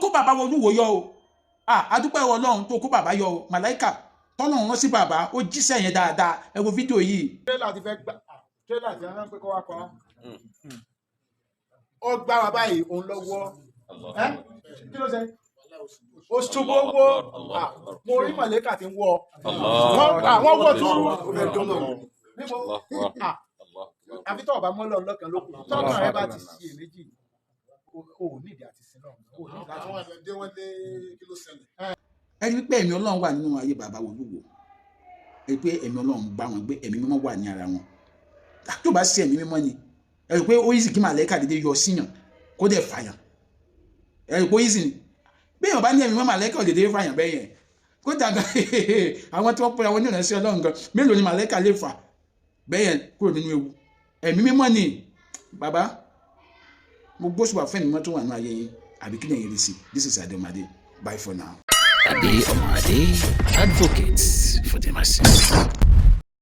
kó bàbá Olúwo yọ o. Ah, adúpẹ́ Ọlọ́run tó kó bàbá yọ o. Màláìkà tọ́lọ́run rán sí bàbá, ó jíṣẹ́ yẹn dáadáa. Ẹ wo fídíò yìí. Tírélà ti fẹ́ gbà, tírélà ti rán pé kó wá pa á. Ó gbá wa báyìí, òun lọ́wọ́ ẹ́. Kí ló ṣe? Ó ṣubú wó. Ah, mo rí mọ̀lẹ́kà tí ń wọ́. Wọ́n wọ́ túrú níbo? Ah, àfi tọ́ ọba mọ́lọ́ lọ́kàn ló kù. Tọ́kàn rẹ bá ti ṣe èméjì, o ò nídìí àti sin náà, o ò nídìí láti. Àwọn àgbẹ̀ dé, wọ́n lé, kí ló ṣẹlẹ̀? Ẹ rí pé ẹ̀mí Ọlọ́run wà nínú ayé bàbá Olúwo. Ẹ rí pé ẹ̀mí Ọlọ́run bá wọn gbé, ẹ̀mí mímọ́ wà ní ara wọn. Tó bá sí ẹ̀mí mímọ́ ni, ẹ rí pé ó easy kí màlẹ́kà dédé yọ síyàn kó dẹ̀ fàyàn. Ẹ rí pé ó easy ni. Bí èèyàn bá ní ẹ̀mí mímọ́, màlẹ́kà ò dédé fàyàn bẹ́ẹ̀ yẹn. Kó dàgbà àwọn tí wọ́n pẹ́ àwọn onírànṣẹ́ Ọlọ́run gan, mélòó ni màlẹ́kà lè fà bẹ́ẹ̀ yẹn kúrò nínú ewu? Ẹ̀mí mímọ́ ni bàbá. Mo gbóṣùbà fún ẹ̀mí mímọ́ tó wà nínú ayé yín. Àbí kí lẹ̀yin rí sí? This is Adeomade. Bye for now. Ade Omade advocates for the masses.